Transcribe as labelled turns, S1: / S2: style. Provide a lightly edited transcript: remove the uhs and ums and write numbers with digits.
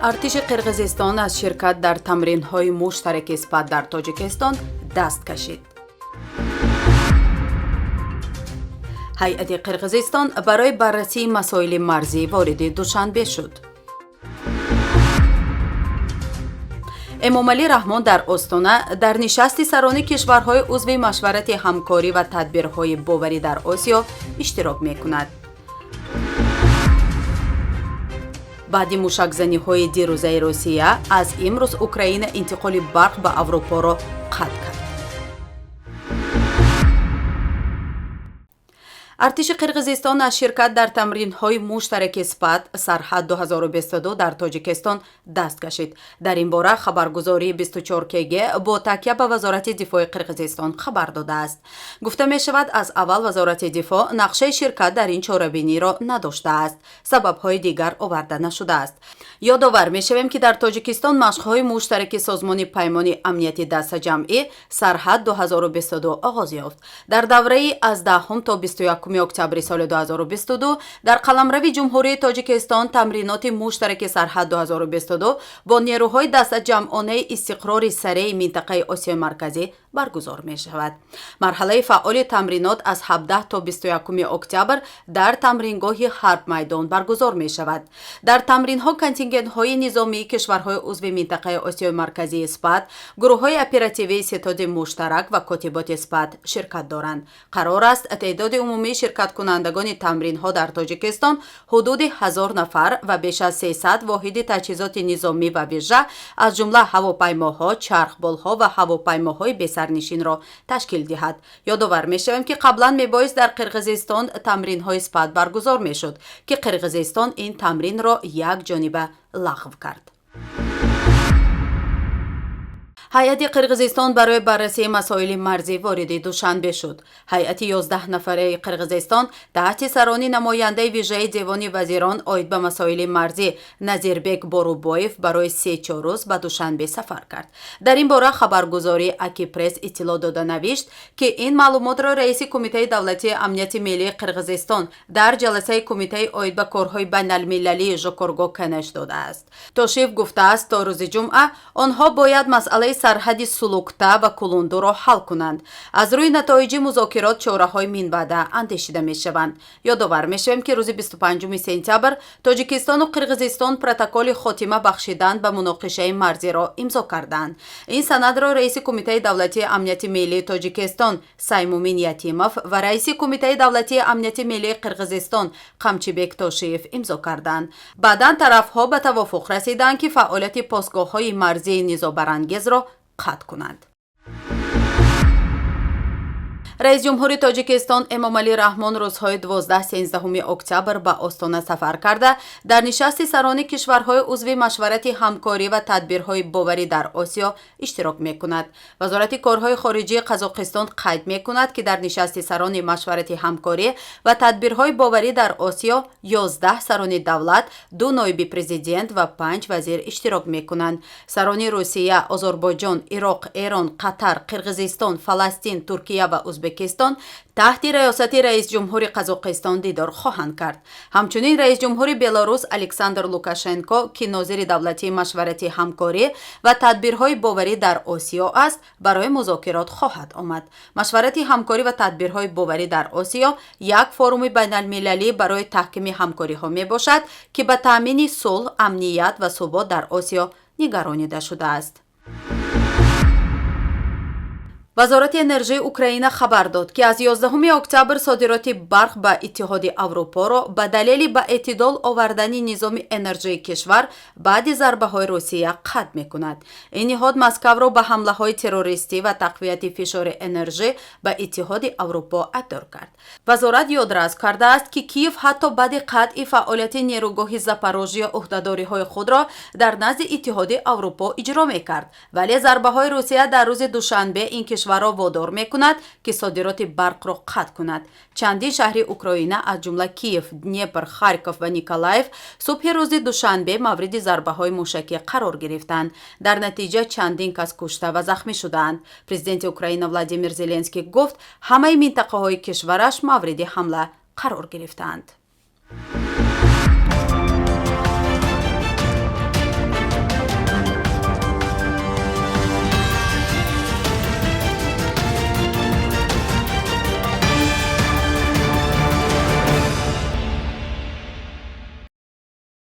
S1: Артиши Қирғизистон аз ширкат дар тамринҳои муштараки СПАТ дар Тоҷикистон даст кашид. Ҳайати Қирғизистон барои баррасии масоили марзӣ вориди Душанбе шуд. Эмомалӣ Раҳмон дар Остона дар нишасти сарони кишварҳои узви Машварати ҳамкорӣ ва тадбирҳои боварӣ дар Осиё иштирок мекунад. Баъди мушакзаниҳои дирӯзаи Русия аз имрӯз Украина интиқоли барқ ба Аврупоро қатъ кард. Артиши Қирғизистон аз ширкат дар тамринҳои муштараки СПАТ Сарҳад 2022 дар Тоҷикистон даст кашид. Дар ин бора хабаргузории 24 КГ бо такя ба Вазорати дифои Қирғизистон хабар додааст. Гуфта мешавад, аз аввал Вазорати дифоъ нақшаи ширкат дар ин чорабиниро надоштааст. Сабабҳои дигар оварда нашудааст. Ёдовар мешавем, ки дар Тоҷикистон машқҳои муштараки Созмони Паймони Амнияти Дастаҷамъӣ Сарҳад 2022 оғоз ёфт. Дар давраи аз 10 то 21 октябри соли 2022 дар қаламрави Ҷумҳурии Тоҷикистон тамриноти муштараки Сарҳад 2022 бо нерӯҳои дастаҷамъонаи истиқрори сареи минтақаи Осиёи Марказӣ баргузор мешавад. Марҳалаи фаъоли тамринот аз 17 то 21 октябр дар тамрингоҳи Ҳарбмайдон баргузор мешавад. Дар тамринҳо контингентҳои низомии кишварҳои узви минтақаи Осиёи Марказии СПАТ, гурӯҳҳои оперативии ситоди муштарак ва котиботи СПАТ ширкат доранд. Қарор аст, теъдоди умумии ширкаткунандагони тамринҳо дар Тоҷикистон ҳудуди 1000 нафар ва беш аз 300 воҳиди таҷҳизоти низомӣ ва вижа, аз ҷумла ҳавопаймоҳо, чархболҳо ва ҳавопаймоҳои бесарнишинро ташкил диҳад. Ёдовар мешавем, ки қаблан мебоист дар Қирғизистон тамринҳои СПАТ баргузор мешуд, ки Қирғизистон ин тамринро якҷониба лағв кард. Ҳайати Қирғизистон барои баррасии масоили марзӣ вориди Душанбе шуд. Ҳайати 11 нафараи Қирғизистон таҳти сарони намояндаи вижаи Девони вазирон оид ба масоили марзӣ Назирбек Борубоев барои 3-4 рӯз ба Душанбе сафар кард. Дар ин бора хабаргузории Акипресс иттилоъ дода навишт, ки ин маълумотро раиси Кумитаи давлатии амнияти миллии Қирғизистон дар ҷаласаи кумитаи оид ба корҳои байналмилалии Жокорго Кенеш додааст. Тошиев гуфтааст, то рӯзи ҷумъа онҳо бояд масъалаи сарҳади Сулукта ва Кулундуро ҳал кунанд. Аз рӯи натоиҷи музокирот чораҳои минбаъда андешида мешаванд. Ёдовар мешавем, ки рӯзи 25 сентябр Тоҷикистону Қирғизистон протоколи хотима бахшидан ба муноқишаи марзиро имзо карданд. Ин санадро раиси Кумитаи давлатии амнияти миллии Тоҷикистон Саймумин Ятимов ва раиси Кумитаи давлатии амнияти миллии Қирғизистон Қамчибек Тошиев имзо карданд. Баъдан тарафҳо ба тавофуқ расиданд, ки фаъолияти постгоҳҳои марзии низобарангезро қатъ кунанд. Раис ҷумҳури Тоҷикистон Эмомалӣ Раҳмон рӯзҳои 12-13 октябр ба Остона сафар карда, дар нишасти сарони кишварҳои узви Машварати ҳамкорӣ ва тадбирҳои боварӣ дар Осиё иштирок мекунад. Вазорати корҳои хориҷии Қазоқистон қайд мекунад, ки дар нишасти сарони Машварати ҳамкорӣ ва тадбирҳои боварӣ дар Осиё 11 сарони давлат, 2 ноиби президент ва 5 вазир иштирок мекунанд. Сарони Русия, Озарбойҷон, Ироқ, Эрон, Қатар, Қирғизистон, Фаластин, Туркия ва Ӯзбекистон таҳти раёсати раисҷумҳури Қазоқистон дидор хоҳанд кард. Ҳамчунин раисҷумҳури Беларус Александр Лукашенко, ки нозири давлатии Машварати ҳамкорӣ ва тадбирҳои боварӣ дар Осиё аст, барои музокирот хоҳад омад. Машварати ҳамкорӣ ва тадбирҳои боварӣ дар Осиё як форуми байналмилалӣ барои таҳкими ҳамкориҳо мебошад, ки ба таъмини сулҳ, амният ва субот дар Осиё нигаронида шудааст. Вазорати энержии Украина хабар дод, ки аз 11 октябр содироти барқ ба Иттиҳоди Аврупоро ба далели ба эътидол овардани низоми энержии кишвар баъди зарбаҳои Русия қатъ мекунад. Ин ниҳод Москавро ба ҳамлаҳои террористӣ ва тақвияти фишори энержӣ ба Иттиҳоди Аврупо айбдор кард. Вазорат ёдрас кардааст, ки Киев ҳатто баъди қатъи фаъолияти нерӯгоҳи Запорожье ӯҳдадориҳои худро дар назди Иттиҳоди Аврупо иҷро мекард, вале зарбаҳои Русия дар рӯзи душанбе ин кишварро водор мекунад, ки содироти барқро қатъ кунад. Чандин шаҳри Украина, аз ҷумла Киев, Днепр, Харьков ва Николаев, субҳи рӯзи душанбе мавриди зарбаҳои мушакӣ қарор гирифтанд. Дар натиҷа чандин кас кушта ва захмӣ шудаанд. Президенти Украина Владимир Зеленский гуфт, ҳамаи минтақаҳои кишвараш мавриди ҳамла қарор гирифтаанд.